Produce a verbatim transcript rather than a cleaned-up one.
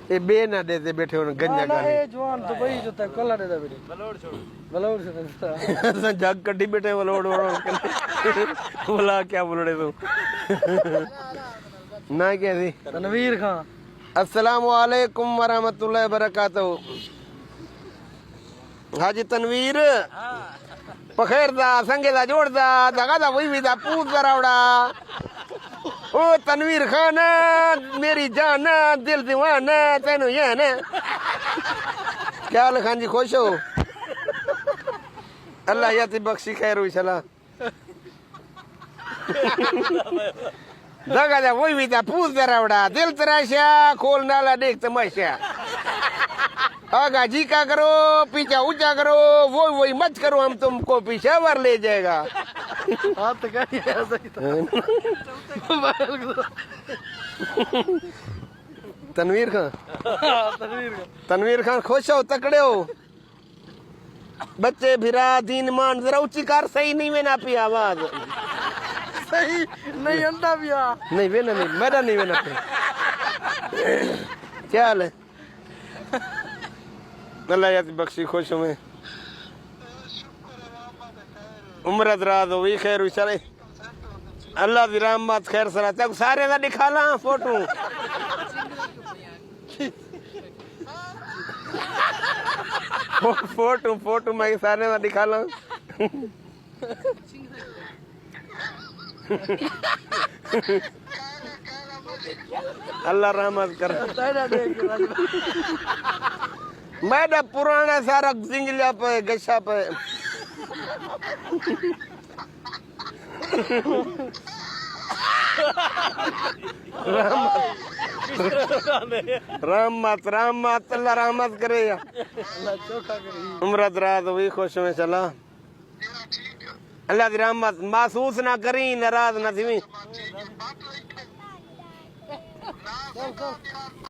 اے ٻئے نہ ݙیندے ٻیٹھے ہن گنجا نہ، کر اے جوان دبئی جو تے کلا ݙیندا ٻیٹھے۔ بلوڑ چھوڑ۔ بلوڑ چھوڑ۔ اساں جھڳ کڈھی ٻیٹھے، بلوڑ، بلوڑ۔ بلا کیا بلوڑے توں؟ نہ کیا سی؟ تنویر خان۔ السلام علیکم ورحمۃ اللہ وبرکاتہ۔ حاجی تنویر، پخیر دا، سنگے دا، جوڑ دا، دگا دا، وہی وی دا، پوت دا راوڑا۔ او تنویر خان، میری جان، دل دیوانہ، تینوں یہ نا۔ کیا حال خان جی، خوش ہو؟ اللہ یاتی بخشی خیر ہوئی سلا۔ دگا دا وہی وی دا، پوت دا راوڑا، دل تراشا، کھول نالا ݙیکھ تماشا۔ آگا جی کا کرو، پیچھا اونچا کرو، وہی وہی مت کرو، ہم تم کو پیشہ ور لے جائے گا۔ ہاتھ کر دیا صحیح تھا۔ تنویر خان۔ تنویر خان۔ تنویر خان خوش ہو، تکڑے ہو؟ بچے بھرا دین مان، ذرا اچی کر، صحیح نہیں وینا پیا آواز۔ صحیح نہیں آندا پیا۔ نہیں وینا، نہیں، میرا نہیں وینا پیا۔ کیا حال ہے؟ اللہ یاد بخشی، خوش ہوئے۔ عمر دراز ہوئی، خیر ہوئی سارے۔ اللہ دی رحمت خیر سرا۔ تک سارے دا دکھا لاں فوٹو۔ فو-، فوٹو، فوٹو میں سارے دا دکھا لاں۔ اللہ رحمت کر۔ میں دا پرانا سارا زنگلیا پے، گشا پے۔ رحمت، رحمت، رحمت، اللہ رحمت کرے یا۔ اللہ چوکھا کرے۔ عمر دراز ہوئی، خوش ہوئے چلا۔ اللہ دی رحمت محسوس نہ کریں، ناراض نہ تھیویں۔